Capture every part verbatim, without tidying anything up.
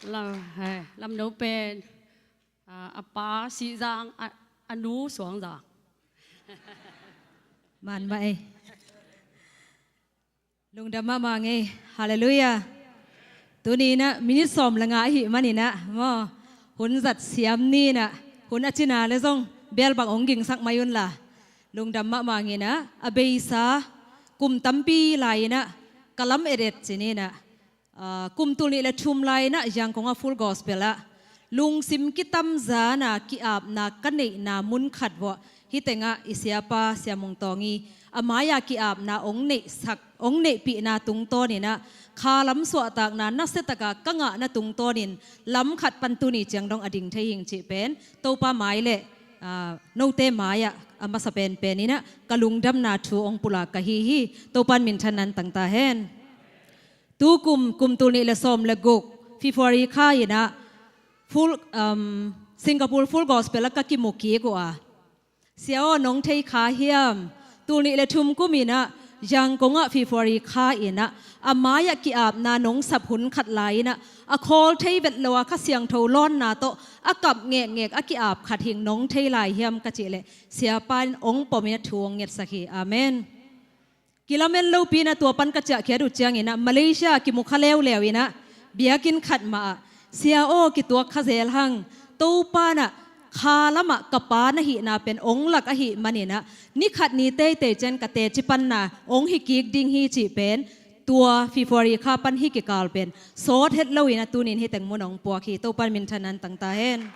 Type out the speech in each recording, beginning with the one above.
Lam, eh, lamno pen, ah, a pa Sihzang, a, a nu Suangzang. Man mah ei. Lungdam mahmah ngei. Halleluiah. Tuni inah minit sawm le nga ahih maninah maw, hun zat siam ni inah, hun a cina le zong bel bang hong gingsak mai unla, lungdam mahmah ngei inah. A beisa kum tampi lai inah ka lam etet cin inah, ah, kum tul nih le thum lai inah Yangon ah Full Gospel ah lungsim kitamzana ki-apna ka neihna mun khat vuah, hih tengah i siapa Sia Mung Tawng i a mai-ah ki-apna hong neihsak, hong neihpihna tungtawn inah kha lam suahtakna nasiataka ka ngahna tungtawnin lam khat pan tuni ciang dong a ding thei hing cih pen Topa mai le, ah, note mai-ah a masa penpen inah ka lungdamna thu hong pulak ka hi hi. Topan minthanna tang ta hen. Tukum kum tul nih le sawm le guk February kha inah Full, um, Singapore Full Gospel ah ka kimu kik uh a, "Sia aw, nong thei kha hiam? Tul nih le thum kum inah Yangon ah February kha inah a mai-ah ki-apna nong sap hun khat lai inah a khawl thei vet lo a Kha Siangtho lawnna tawh a kap ngekngek a ki-ap khat hing, nong thei lai hiam?" ka cih leh siapa in hong pom inah thu hong ngetsak hi. Amen. Kilamen lopi inah tua pan ka ciahkhiat uh ciang inah Malaysia kimu kha leuleu inah biakinn khat mah ah, "Sia aw, kituak kha zel hang. Topa inah kha lamah ka pa na hihna pen hong lak ahih maninah ni khat ni teitei ciang ka teci panna hong hi kik ding hi," cih pen tua February kha pan hih kikal pen sawt het lo inah tunin hih teng mun hong puak hi. Topan minthanna tang ta hen.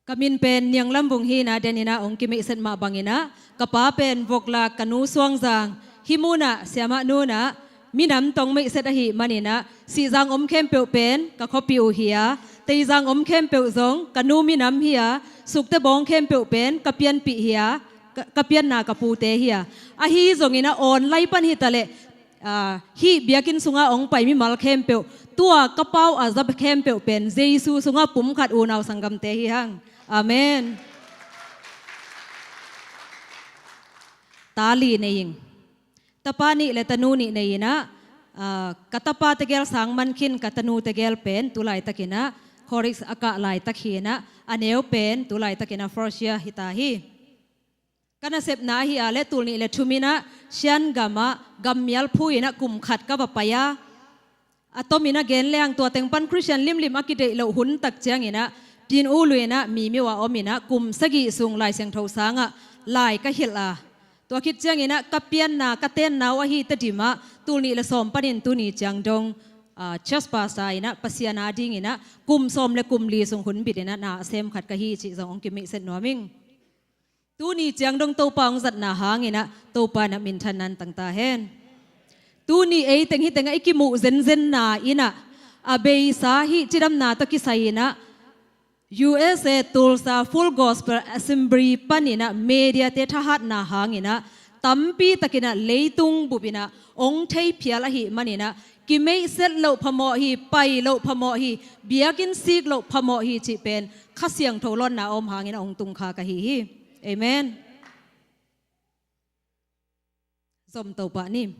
Ka min pen Niang Lam Vung hi inah, den inah hong kimeihset mah bang inah ka pa pen Vok Lak, ka nu Suangzang. Hih munah siamah nu inah minam tawh hong meihset ahih maninah Sihzang om khempeuh pen ka khuapih uh hi a, Teizang om khempeuh zong ka nu minam hi a, Sukte Bawng khempeuh pen ka pianpih hi a, ka, ka pianna ka pute hi a. Ahi zong inah online pan hi ta leh, ah, hih biakinn sungah hong pai mimal khempeuh, tua ka pau a za khempeuh pen Jesu sungah pumkhat unau sanggamte hi hang. Amen. Ta li nei ing. Tapa nih le tanu nih nei inah, ah, ka tapa tegel sang man khin, ka tanu tegel pen tu laitak inah college a kah laitak hi inah, a neu pen tu laitak inah first year hi ta hi. Ka nasepna ahi a leh tul nih le thum inah Shan gamah gammial phu inah kum khat ka va pai a, a tom inah gen leng tua teng pan Christian limlim a kideih loh hun tak ciang inah Pyin Oo Lwin ah Mimyo ah om inah kum sagih sung Lai Siangtho sangah lai ka hilh a, tua khit ciang inah ka pianna, ka tenna uh ahi Tedim ah tul nih le sawm panin tuni ciang dong, ah, church pastor inah Pasian a ding inah kum sawm le kum li sung hun bit inah na a sem khat ka hi cih zong hong kimeihset nuam ing. Tuni ciang dong Topa hong zatna hang inah Topa inah minthanna tang ta hen. Tuni ei teng hih tengah i kimuh zenzenna inah a beisa hih cidamna tawh kisai inah U S A Tulsa Full Gospel Assembly pan inah mediate thahatna hang inah tampi tak inah leitung bup inah hong thei phial ahih man inah kimeihset loh phamawh hi, pai loh phamawh hi, biakinn sik loh phamawh hi cih pen Kha Siangtho lawnna a om hang inah hong tungkha ka hi hi. Amen. Zom to pah ni.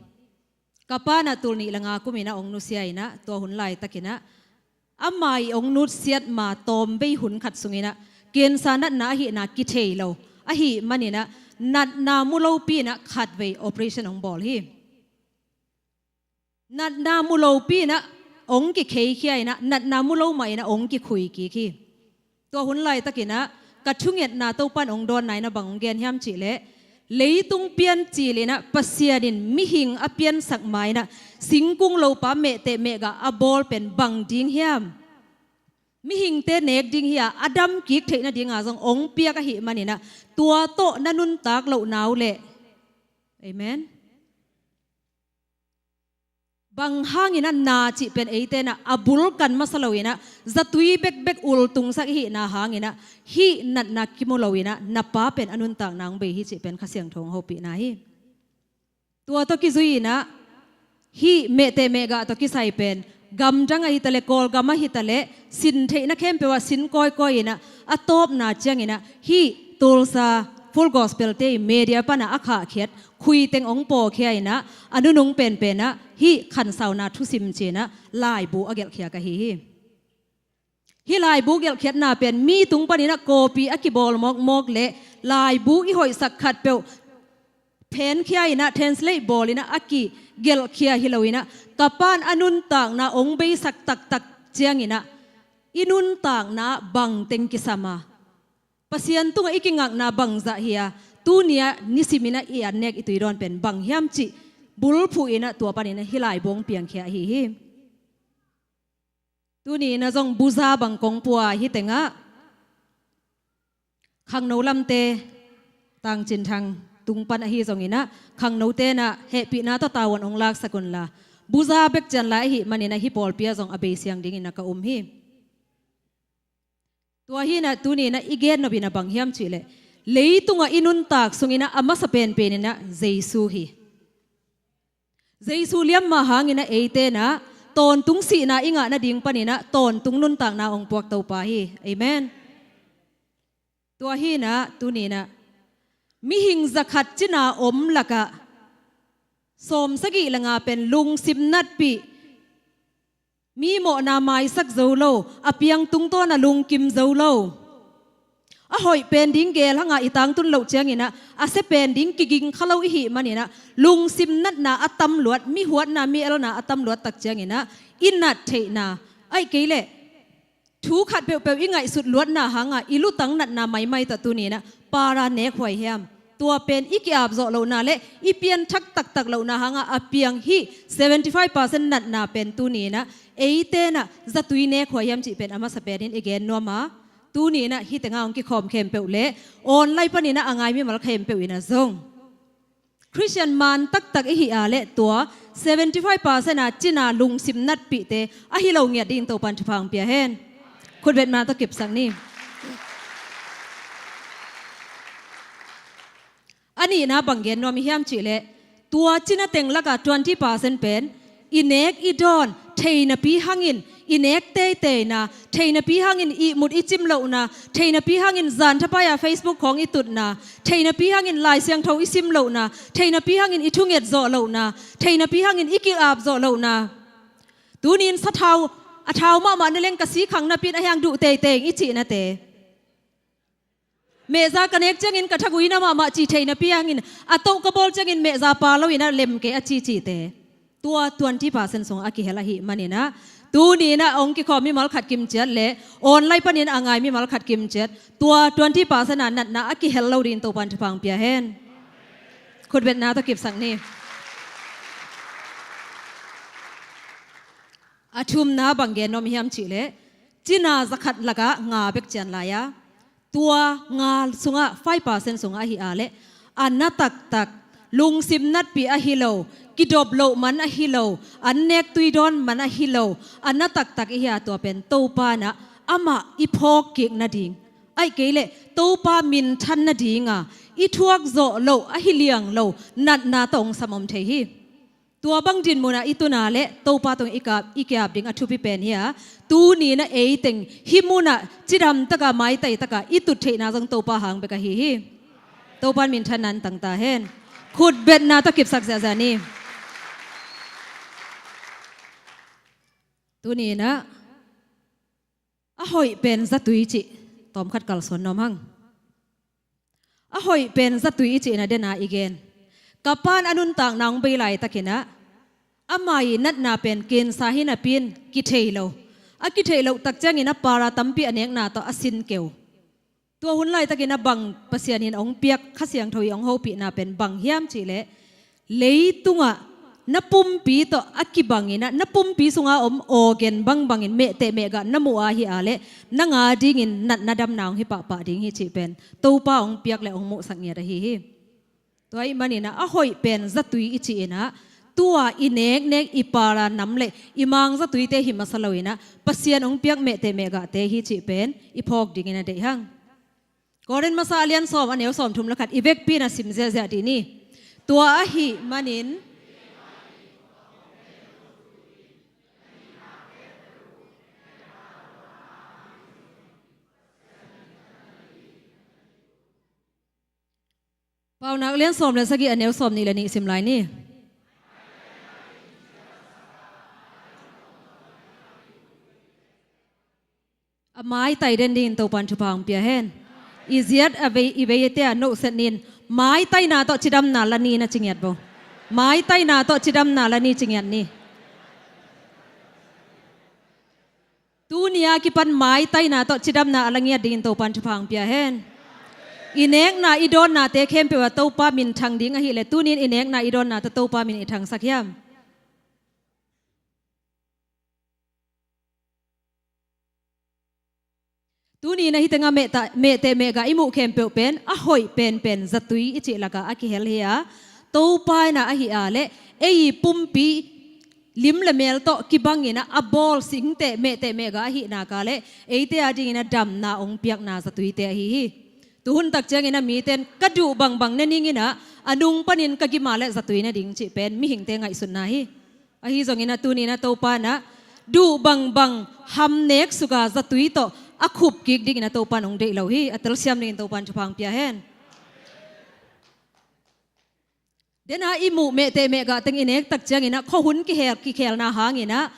Ka pa inah tul nih le nga kum inah hong nusia inah tua hun laitak inah amah i hong nusiat ma tawmvei hun khat sung inah cancer natna ahihna kithei lo ahih man inah natna mu lopi inah khatvei operation hong bawl hi. Natna mu lopi inah hong kikheikhia inah natna mu lo mah inah hong kikhui kik hi. Tua hun laitak inah ka thungetna Topa in hong dawnna inah bang hong gen hiam cih leh, leitung piancil inah Pasian in mihing a piansak ma inah singkung lopa mehteh mehgah a bawl pen bang ding hiam? Mihingte nek ding hi a, a dam kik theih nadinga zong hong piak ahih man inah tua tawh na nuntak lohna uh leh. Amen. Bang hang inah na cih pen eite inah a bul kan masa lo inah zatui bekbek ultungsak i hihna hang inah hih natna kimu lo inah na pa pen a nuntakna hong bei hi cih pen Kha Siangtho hong hopihna hi. Tua tawh kizui inah hih mehteh mehgah tawh kisai pen gamdang ahi ta leh, Kawlgam ahi ta leh, sin theihna khempeuh ah sin kawikawi inah a tawpna ciang inah hih Tulsa Full Gospel te i media pan a a khahkhiat khuiteng hong pawlkhia inah, a nunung penpenah hih khansauna thusim cinah laibu a gelhkhia ka hi hi. Hih laibu gelhkhiatna pen mi tung paninah copy a kibawl mawkmawk le laibu i hoihsak khatpeuh phenkhia inah, translate bawl inah a kigelhkhia hi lo inah, ka pa'n a nuntakna hong beisak taktak cianginah i nuntakna bangteng kisam a, Pasian tungah i kingakna bangzah hi a, tuni-ah nisiminah i annek i tuidawn pen bang hiam cih bulphuh inah tua paninah hih laibu hong piangkhia ahi hi. Tuni inah zong buza bang kong pua hi tengah khangno lamte, Tangcinthang tung pan ahi zonginah khangno tenah hehpihna tawh tavuan hong laksak unla, buza bek cian lai ahi maninah hih pawlpi ah zong a beisiang dinginah ka um hi. Tua hinah tuni inah i gennop inah bang hiam cihleh, leitungah i nuntak sunginah a masa penpeninah Jesu hi. Jesu liamma hanginah eitenah tawntung sihna i ngah nading paninah tawntung nuntakna hong puak Topa hi. Amen. Tua hinah tuninah mihing zakhat cina om lakah sawmsagih le nga pen lungsim natpih, mi mawhna maisak zo lo, a piang tungtawna lungkim zo lo, a hoih pen ding geel hanga i tangtun loh cianginah a sia pen ding kiging kha lo i hih maninah lungsim natna a tamluat, mi huatna mi elna a tamluat tak cianginah i nat theihna, aih kei leh thu khat peuhpeuh i ngaihsut luatna hanga i lutang natna maimai tawh tuninah para nekhuai hiam? Tua pen i ki-ap zawh lohna le i pianthak taktak lohna hanga a piang hih seventy five percent natna pen tuninah eitenah zatui nekhuai hiam cih pen a masa penin i gen nuam a, tuninah hih tenga hong kikhawm khempeuh le online paninah a ngai mimal khempeuh inah zong Khristian man taktak i hih a leh tua seventy five percent a cina lungsim natpihte a hi lo ngiat dingin Topan thupha hong pia hen. Khutbetna tawh kipsak ni. A nihna bang gen nuam i hiam cihleh, tua cina teng laka twenty percent pen i nek i dawn theinapi hangin i nek teiteina, theinapi hangin ihmut i cim lohna, theinapi hangin zanthapai-a Facebook khawng i tutna, theinapi hangin Lai Siangtho i sim lohna, theinapi hangin i thunget zawh lohna, theinapi hangin i ki-ap zawh lohna. Tunin sathau a thau mahmah na leng ka sikhang napi-in a hiang duh teitei i cihnate. Mehza ka nek ciangin ka thagui na mahmah ci theinapi hangin a toh ka bawl ciangin mehza pa loinah lem kei a cicite. Tua twenty percent sungah a kihel ahi maninah tuninah hong kikhawm mimal khat kimciat le online panin a ngai mimal khat kimciat tua twenty percent a natna a kihel lo dingin Topan thupha hong pia hen. Khutbetna tawh kipsak ni. A thumna bang gen nuam i hiam cihleh, cina zakhat lakah nga bek cian lai-a, tua nga sungah five percent sungah ahi a leh a na taktak lungsim natpih ahi lo, kidop loh man ahi lo, an nek tuidawn man ahi lo, a na taktak i hi a, tua pen Topa inah amah i phawk kik nading, aih kei leh Topa minthan nadinga i thuak zawh loh ahi liang lo natna tawh hong sam om thei hi. Tua bang dinmunah i tuna le Topa tawh i ki-ap, i ki-ap ding a thupi pen hi a, tuninah eiteng hih munah cidamtaka maitaitaka i tut theihna zong Topa hang bek ahi hi. Topa in minthanna tang ta hen. Khutbetna tawh kipsak ziahziah ni. Tuninah a hoih pen zatui cih tawmkhat kalsuan nuam hang. A hoih pen zatui i cihna dena i gen. Ka pa'n a nuntakna hong bei laitakinah ama ii natna pen kensa hi napi-in kithei lo. A kithei loh tak ciangin a para tampi a nekna tawh a sin keu. Tua hun laitakin a bang Pasian in hong piak Kha Siangtho ii hong hopihna pen bang hiam cihleh, leitungah na pumpi tawh a kibanginah na pumpi sunga om organ bangbangin mehteh mehgah na muh ahi a leh nang a dingin natna damna hong hi pahpah ding hi cih pen Topa hong piak le hong muhsak ngiat ahi hi. Tua ahih maninah a hoih pen zatui i cihinah tua i neknek i para nam le i mang zatuite hi masa loinah Pasian hong piak mehteh mehgahte hi cih pen i phawk dingin a deih hang. Korin masa a lian sawm a neu sawmthum le khat i vekpi-in a sim ziahziah dih ni. Tua ahih manin Paunak lian sawm le sagih, a neu sawm nih le nih sim lai ni. A maitai den dingin Topan thupha hong pia hen. I ziat a vei, i vei ete a nohset nin, maitaina tawh cidamna la ni na ci ngiat bo. Maitaina tawh cidamna la ni ci ngiat ni. Tuni a kipan maitaina tawh cidamna a la ngiat dingin Topan thupha hong pia hen. I nekna i dawnnate khempeuh a Topa min thang ding ahileh, tunin i nekna i dawnna tawh Topa min i thangsak hiam? Tuni na hi tengah mehteh mehgah i muh khempeuh pen a hoih penpen zatui i cih lakah a kihel hi a, Topa in ah ahi a leh ei i pumpi lim le mel tawh kibangin ah a bawl singteh mehteh mehgah ahih nak leh eite a dingin ah damna hong piakna zatuite ahi hi. Tuhun tak ciangin ah mite in ka duh bangbang ne ning in ah a nung panin ka gim a leh zatui ne ding cih pen mihingte ngaihsutna hi. Ahi zongin ah tuni in ah Topa in ah duh bangbang ham nek suk a zatui tawh a khup kik dingin ah Topa in hong deih lo hi. A telsiam dingin Topa in thupha hong pia hen. Den a i muh mehteh mehgah teng i nek tak ciangin ah khuahun kihel, kikhelna hangin ah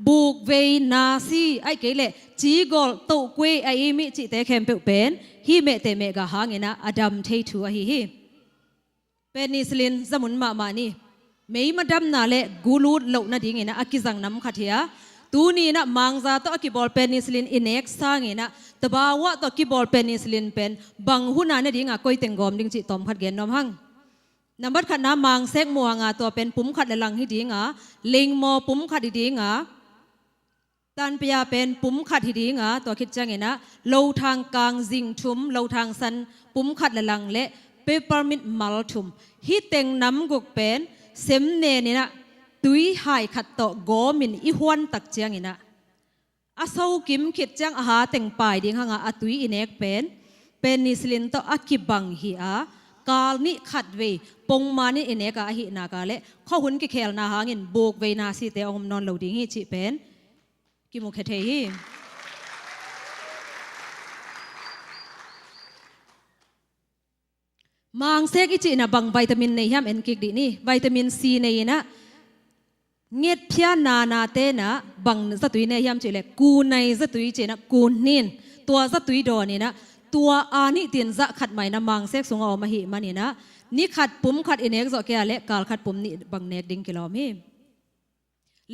bukvei, nasi, ahih kei leh cigawl, tohkuei, a imih cihte khempeuh pen hih mehteh mehgah hangin ah a dam thei thu ahi hi. Penicillin zamun mahmah ni. Meima damna le gu lut loh nadingin ah a kizang nam khat hi a, tuni in ah mangza tawh a kibawl penicillin i nek sangin ah tabawa tawh kibawl penicillin pen bang hun a ne ding a koi teng gawm ding cih tawm khat gen nuam hang. Nambat khatna, mangsek muanga, tua pen pum khat le lang hi ding a, lingmaw pum khat hi ding a, tanpia pen pum khat hi ding a, tua khit ciangin ah lothang kang zing thum, lothang san pum khat le lang le peppermint mal thum. Hih teng nam guk pen sem nen in ah tui hai khat tawh gawmin i huan tak ciangin ah a so kim khit ciang a ha teng pai ding hang a, a tui i nek pen penicillin tawh a kibang hi a, kal nih khat vei pongman in i nek a, ahih nak leh khuahun kikhelna hangin bukvei, nasite hong om nawn lo ding hi cih pen kimukhia thei hi. Mangsek i cih in ah bang vitamin nei hiam en kik dih ni. Vitamin C nei in ah ngetphia nanate in ah bang zatui ne hiam cih leh kunai zatui cih in ah kunhnin, tua zatui dawn in ah tua a nih tin zah khat mah in ah mangsek sungah om ahih manin ah ni khat pum khat i nek zawh kei a leh kal khat pum nih bang nek ding kilawm hi.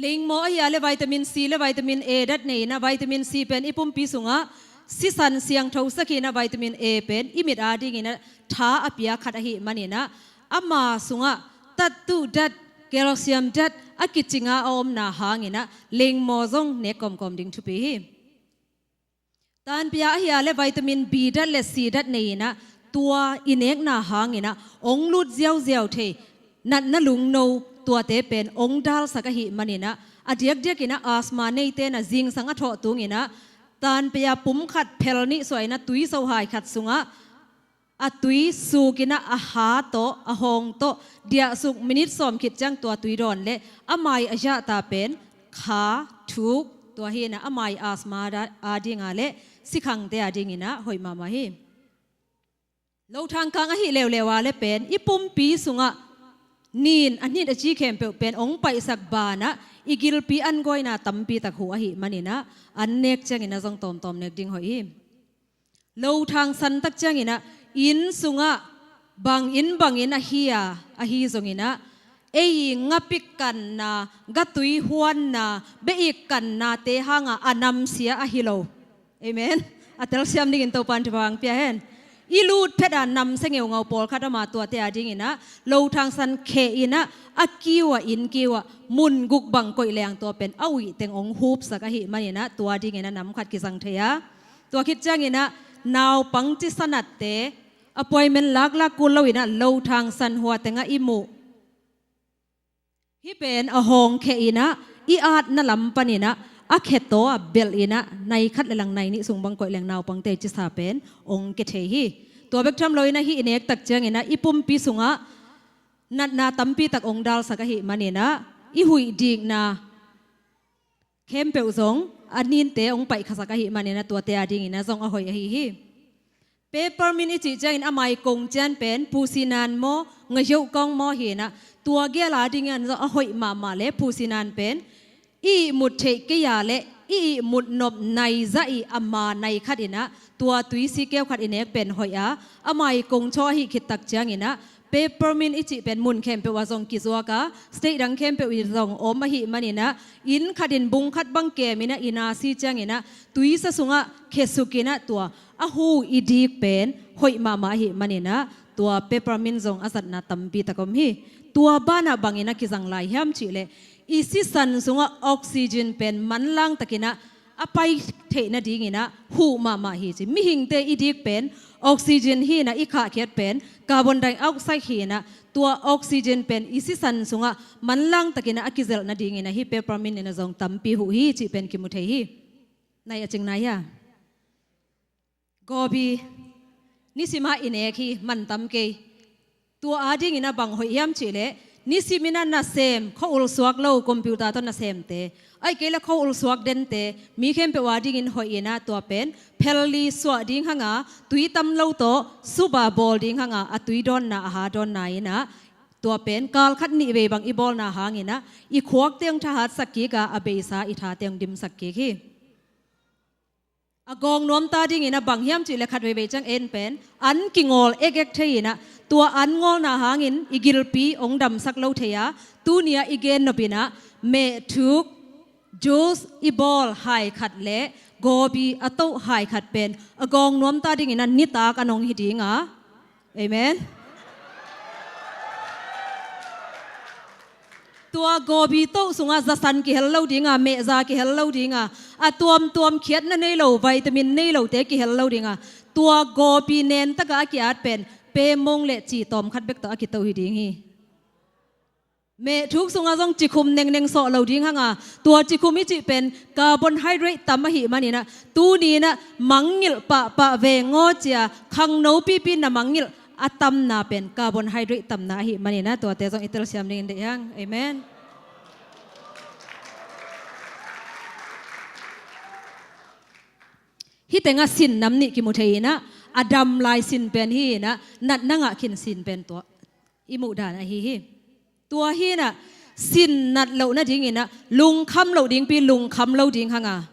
Lingmaw ahi a leh vitamin C le vitamin A dat nei in ah, vitamin C pen i pumpi sungah sisan siangtho sak hi in ah, vitamin A pen i mit a dingin ah tha a pia khat ahih manin ah ama sungah tattu dat, calcium dat a kicing a a omna hangin ah lingmaw zong nek kawmkawm ding thupi hi. Tanpia ahi a leh vitamin B dat le C dat nei in ah tua i nekna hangin ah ong lut ziauziau thei, natna lungno, tuate pen ong dalsak ahih manin ah a diakdiakin ah asthma neite in ah zingsang a thawh tungin ah tanpia pum khat phel nih suah in ah tui so hai khat sungah a tui suk in ah a ha tawh, a hawng tawh diahsuk minit sawm khit ciang tua tui dawn leh a mai a zahta pen kha, thuk, tua hi in ah a mai asthma a ding a leh sikhangte a dingin ah hoih mahmah hi. Lothang kang ahi leuleu a leh pen i pumpi sungah nin a hnit a ci khempeuh pen ong paihsak banah i gilpi an gawina tampi tak huh ahih manin ah an nek ciangin ah zong tawmtawm nek ding hoih hi. Lothang san tak ciangin ah inn sungah bang inn bangin ahi a, ahi zongin ah ei i ngapik kanna, gatui huanna, beik kannate hangah a namsia ahi lo. Amen. A telsiam dingin Topan thupha hong pia hen. I lut phet a namsia ngeungau pawlkhat om a, tuate a dingin ah lothang san kheh in ah a kiu ah, inn kiu ah mun guk bang koih leng tua pen a uih teng ong hupsak ahih manin ah tua dingin ah nam khat kizang thei a, tua khit ciangin ah naupang cisa natte appointment laklak kul loin ah lothang san hua tengah i muh. Hih pen a hawng kheh in ah i atna lam panin ah a khetaw a belh in ah nai khat le lang nai nih sung bang koih leng naupangte cisa pen ong kia thei hi. Tua bek tham loin ah hih i nek tak ciangin ah i pumpi sungah natna tampi tak ong dalsak ahih manin ah i huih dikna khempeuh zong a ninte ong paihkhiasak ahih manin ah tuate a dingin ah zong a hoih ahi hi. Peppermint i cih ciangin ama i kong cian pen Pu Sinan maw, Nga Yoh Kong maw hi inah, tua gel a dingin zong a hoih mahmah leh Pu Sinan pen i ihmut theih kei a leh i ihmut nop nai zah i ama nai khat inah tua tuisi keu khat i nek pen hoih a, ama i kong chaw ahi khit tak ciang inah peppermint i cih pen mun khempeuh ah zong kizuak a, state dang khempeuh in zong om ahih man inah, inn khat in bung khat bang kem inah, i na si ciang inah tuisa sungah khesuk inah tua a hu i dik pen hoih mahmah ahih man inah tua peppermint zong a zatna tampi tak om hi. Tua banah bang inah kizang lai hiam cih leh, i sisan sungah oxygen pen manlang tak inah a pai theih nading inah huh mahmah hi ci. Mihingte i dik pen oxygen hi inah, i khahkhiat pen carbon dioxide hi inah, tua oxygen pen i sisan sungah manlang tak inah a kizelh nading inah hih peppermint inah zong tampi huh hi cih pen kimu thei hi. Nai a cing nai hia? Gobi, nisim ah i nek hi, man tam kei. Tua a ding inah bang hoih hiam cih leh, nisim inah nasem, khua-ul suak lo, computer tawh nasemte, ahih kei leh khua-ul suak dente, mi khempeuh a dingin hoih inah tua pen phelli suah ding hang a, tui tam lo tawh suba bawl ding hang a, a tui dawnna, a ha dawnna inah tua pen kal khat nih vei bang i bawlna hang inah i khuakte hong thahatsak kik a, a beisa i thate hong dimsak kik hi. A gawng nuamta ding inah bang hiam cih leh khat veivei ciang en pen an kingawl ekek thei inah, tua an ngawlna hangin i gilpi hong damsak lo thei a, tuni ah i gen nop inah mehthuk, juice i bawl hai khat leh gobi a toh hai khat pen a gawng nuamta ding inah nitak an hong hi ding a. Amen. Tua gobi toh sungah zasan kihel lo ding a, mehza kihel lo ding a, a tuamtuam khiatna nei lo, vitamin nei lote kihel lo ding a, tua gobi nen tak a a ki-at pen pemong leh ci tawm khat bek tawh a kitoh hi ding hi. Mehthuk sungah zong cikhum nengneng sawh lo ding hang a, tua cikhum i cih pen carbohydrate tam ahih man inah, tuni inah mangngilh pahpah veng aw ci a, khangno pipi na mangngilh a tamna pen carbohydrate tamna ahih man inah tuate zong i telsiam dingin deih hang. Amen. Hih tengah sin nam nih kimu thei inah, a dam lai sin pen hi inah, natna ngah khin sin pen tua i muh dan ahi hi. Tua hi inah, sin nat loh nading inah lungkham loh dingpi lungkham lo ding hang a,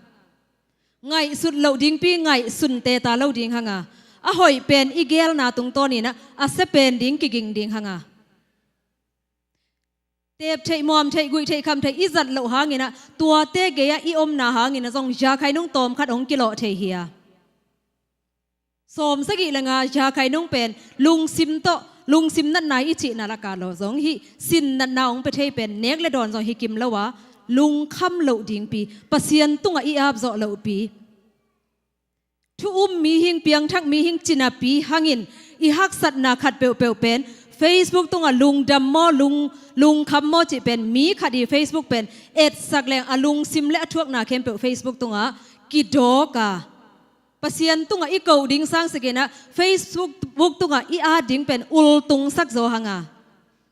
ngaihsut loh dingpi ngaihsun teta lo ding hang a, a hoih pen i gelna tungtawn inah a sia pen ding kiging ding hang a, tep theih, muam theih, guih theih, kham theih i zat loh hang inah, tuate gei ah i omna hang inah zong zia khainung tawm khat hong kilawh thei hi a, sawm sagih le nga zia khainung pen lungsim tawh, lungsim natna i cihna lak a lawh zong hih sin natna hong pia thei pen nek le dawn zong hi kim lo a, lungkham loh dingpi, Pasian tungah i ap zawh lohpi, thu um mihing, piangthak mihing cinapi hangin i haksatna khat peuhpeuh pen Facebook tungah lungdam maw, lung, lungkham maw cih pen mi khat i Facebook pen etsak leng a lungsim le a thuakna khempeuh Facebook tungah kidawk a, Pasian tungah i koh ding sangsik inah Facebook tungah i at ding pen ultungsak zaw hang a,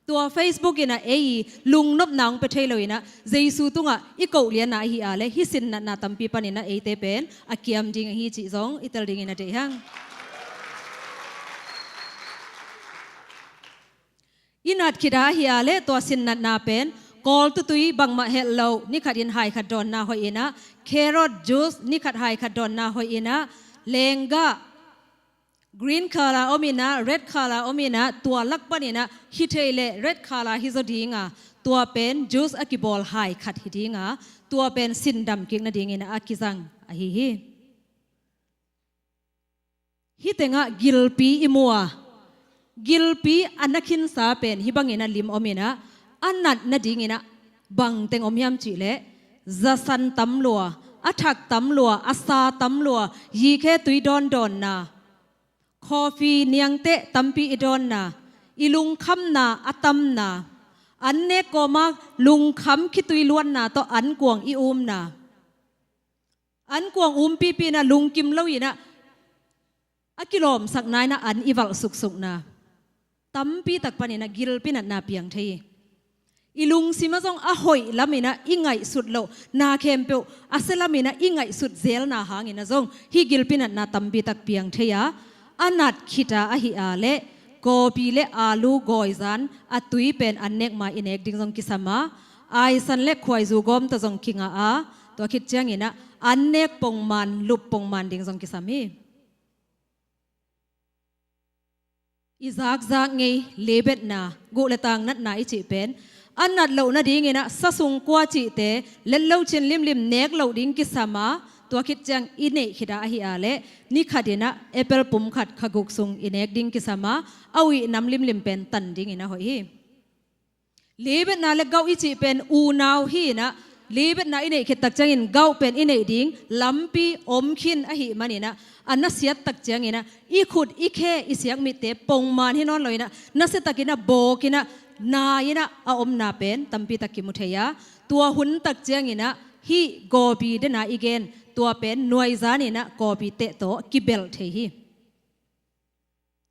tua Facebook inah ei i lungnopna hong pia thei lo inah Jesu tungah i koh lianna ahi a leh hih sin natna tampi pan inah eite pen a kiam ding ahi cih zong i tel dingin a deih hang. I nat khit a hi a leh tua sin natna pen kawl tutui bangmah helh loh, ni khat in hai khat dawnna hoih inah, carrot juice ni khat hai khat dawnna hoih inah, lenggah, green color om inah, red color om inah, tua lak pan inah hi thei leh red color hi zaw ding a, tua pen juice a kibawl hai khat hi ding a, tua pen sin dam kik nading inah a kizang ahi hi. Hih tengah gilpi i mu a, gilpi a na khinsa pen hih bang inah lim om inah, a nat nading inah bang teng om hiam cih leh, zasan tam lua, a thak tam lua, a sa tam lua, yikhe tui dawndawnna, coffee niangteh tampi i dawnna, i lungkhamna a tamna, an nek kawma lungkham khitui luanna tawh ankuang i umna, ankuang umpipi inah lungkim lo inah a kilawmsakna inah an i valh suksukna, tampi tak pan inah gilpi natna piang thei hi. I lungsim ah zong a hoih lam inah i ngaihsut loh na khempeuh a sia lam inah i ngaihsut zelna hang inah zong hih gilpi natna tampi tak piang thei a, a nat khita ahi a leh kawpi le alu gawizan a tui pen an nek ma i nek ding zong kisam a, aisan le khuaizu gawm tawh zong kinga a, tua khit cianginah an nek pongman lup pongman ding zong kisam hi. I zakzak ngei lebetna, guh le tang natna i cih pen a nat loh nadinginah sasung kua cihte letlo cin limlim nek loh ding kisam a, tua khit ciang i neih khita ahi a leh ni khatinah apple pum khat kha guk sung i nek ding kisam a, a uih nam limlim pen tan dingin a hoih hi. Lebetna le gauh i cih pen unau hi inah, lebetna i neih khit tak ciangin gauh pen i neih ding lampi om khin ahi maninah, a nasiat tak cianginah i khut i khe i siakmitte pongman hi nawn lo inah, nasiatakinah bawkinah nai inah a omna pen tampi tak kimu thei a, tua hun tak cianginah hih gawpi dena i gen tua pen nuaizaninah gawpi teh tawh kibelh thei hi.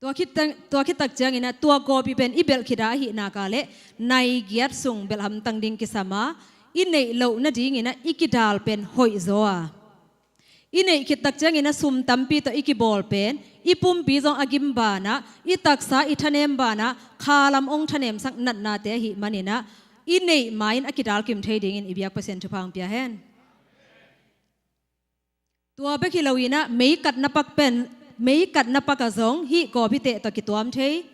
Tua khit tang, tua khit tak cianginah tua gawpi pen i belh khita ahi nak a leh nai giat sung belh hamtang ding kisam a, i neih loh nadinginah i kidal pen hoih zaw a, i neih khit tak cianginah sum tampi tawh i kibawl pen i pumpi zong a gim banah, i taksa i thanem banah khalam ong thanemsak natnate ahi maninah i neih ma-in a kidal kim thei dingin i biak Pasian thupha hong pia hen. Tua bek hi loinah meikatna pak pen, meikatna pak ah zong hih gawpi teh tawh kituam thei.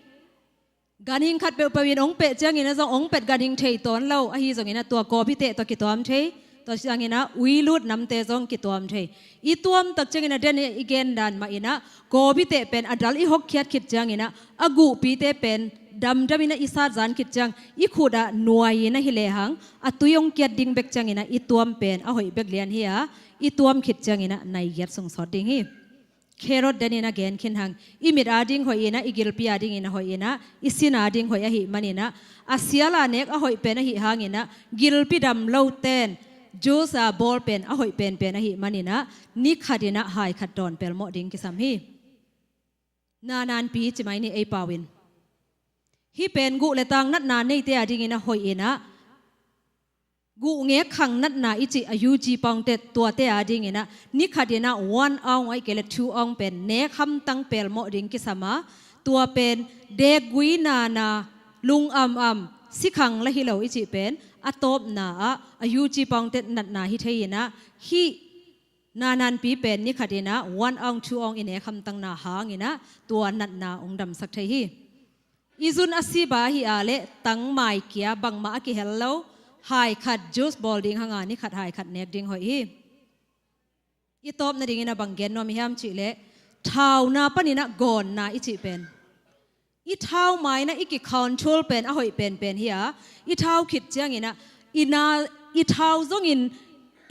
Ganhing khat peuhpeuh in ong pet cianginah zong ong pet ganhing thei tawn lo ahi zonginah tua gawpi teh tawh kituam thei. Tua cianginah uilut namte zong kituam thei. I tuam tak cianginah den i gen dan mahinah gawpi teh pen a dal i hokkhiat khit cianginah a guhpite pen damdaminah i satzan khit ciang i khutah nuai inah hi lehang a tui ong kiat ding bek cianginah i tuam pen a hoih bek lian hi a, i tuam khit cianginah nai giat sung sawt ding hi. Kherot deninah gen khin hang, i mit ading hoih inah, i gilpi adinginah hoih inah, i sin ading hoih ahi maninah, a siala nek a hoih pen ahi hanginah gilpi dam loten juice a bawl pen a hoih penpen ahi maninah ni khatinah hai khat dawn pelmawh ding kisam hi. Nananpi ci mai ni ei pau in. Hih pen guh le tang natna neite adinginah hoih inah, guh ngek khang natna i cih a U G pawngte tuate adinginah ni khatinah one ounce ahih kei leh two ounce pen nek hamtang pelmawh ding kisam a, tua pen dekgui nana, lung am am, sikhang la hi lo i cih pen a tawpna ah a U G pawngte natna hi thei inah hih nananpi pen ni khatinah one ounce two ounce i nek hamtangna hanginah tua natna ong damsak thei hi. I zun a siba ahi a leh tangmai kia bangmah a kihel lo hai khat juice bawl ding hanga ni khat hai khat nek ding hoih hi. I tawp nadinginah bang gen nuam i hiam cih leh thauna paninah gawnna i cih pen i thau mainah i kicontrol pen a hoih penpen hi a, i thau khit cianginah i na, i thau zongin,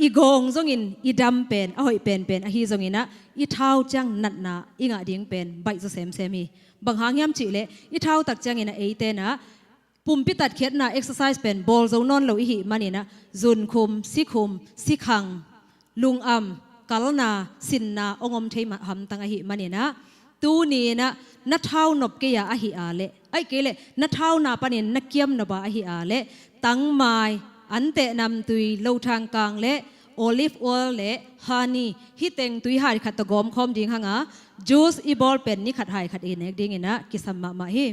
i gawng zongin i dam pen a hoih penpen ahi zonginah i thau ciang natna i ngah ding pen baih zaw semsem hi. Bang hang hiam cih leh i thau tak cianginah eitenah pumpi tatkhiatna exercise pen bawl zo nawn lo i hih maninah zunkhum, sikhum, sikhang, lungam, kalna, sinna ong om thei hamtang ahi maninah tuni inah na thau nop kei a ahi a leh, ahih kei leh na thauna panin na kiam nop a ahi a leh tangmai, anteh namtui, lothang kang le olive oil le honey, hih teng tui hai khat tawh gawmkhawm ding hanga juice i bawl pen ni khat hai khat i nek dinginah kisam mahmah hi.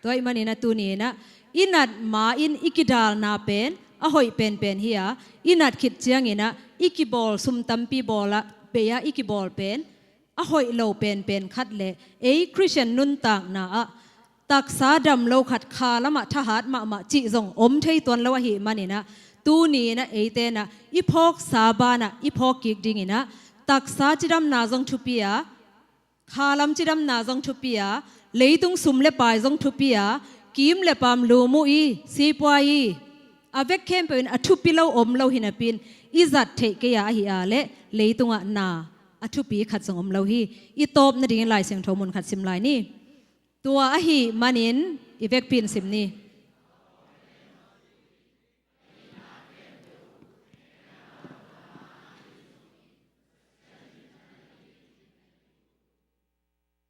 Tua ahih maninah tuni inah i nat ma-in i kidalna pen a hoih penpen hi a, i nat khit cianginah i kibawl sum tampi bawlah bei-ah i kibawl pen a hoih lo penpen khat le ei Khristian nuntakna ah taksa dam lo khat kha lamah thahat mahmah cih zong om thei tuan lo ahi maninah tuni inah eitenah i phawksa banah i phawk kik dinginah taksa cidamna zong thupi a, khalam cidamna zong thupi a, leitung sum le pai zong thupi a, kim le paam lum uh i, sipuai i, a vek khempeuh in a thupi lo om lo hi napi-in i zat theih kei a ahi a leh leitungah na a thupi khat zong om lo hi. I tawp nadingin Lai Siangtho mun khat sim lai ni. Tua ahi manin i vekpi-in sim ni.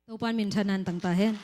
Topa'n minthanna tang ta hen.